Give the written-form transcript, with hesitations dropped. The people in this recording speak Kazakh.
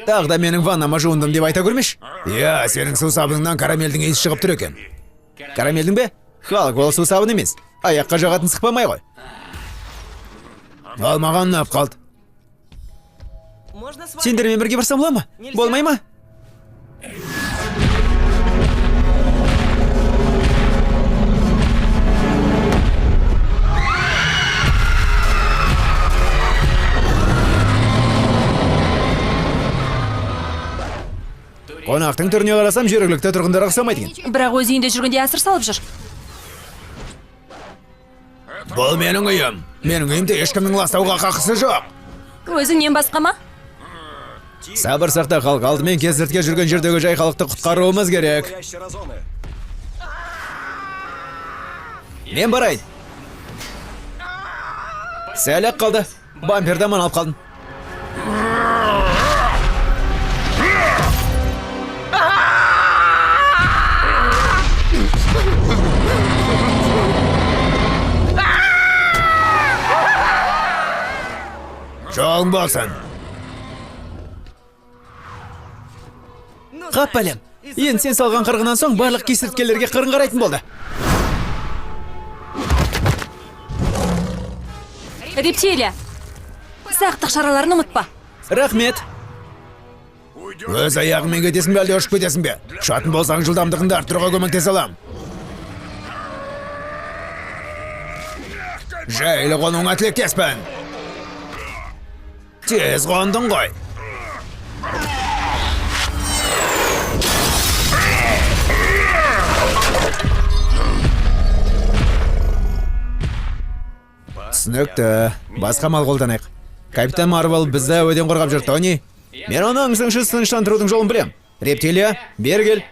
Тағы да менің ваннама жуындым деп айта көрмеші. Иә, сенің сусабыныңнан карамельдің иісі шығып тұр екен. Карамельдің бе? Халк, ол сусабын емес. Аяққа жағатын сықпа май ғой. Ал маған ұнап қалды. Сендермен бірге барсам бола ма? Болмай ма? Қонақтың түріне қарасам, жергілікті тұрғындарға ұқсамайды екен. Бірақ өз үйінде жүргенде асыр салып жүр. Бұл менің үйім. Менің үйімде ешкімнің ластауға қақысы жоқ. Өзіңнен басқа ма? Сабыр сақта, Халк. Алдымен кесіртке жүрген жердегі жай халықты құтқаруымыз керек. Мен барайын. Сәл-ақ қалды. Бамперді аман алып қалдым. Жолың болсын. Қап бәлем. Енді сен салған қырғыннан соң барлық кесірткелерге қырын қарайтын болды. Рептилия. Сақтық шараларын ұмытпа. Рахмет. Өз аяғыңмен кетесің бе, әлде ұшып кетесің бе? Ұшатын болсаң, жылдамдығыңды арттыруға көмектесе алам. Жайлы қонуыңа тілектеспін. Тез қондың ғой. Түсінікті. Басқа мал қолданайық. Капитан Марвел бізді әуеден қорғап жүр, Тони. Мен оны ың-шыңсыз тыныштандырудың жолын білем. Рептилия, бері кел.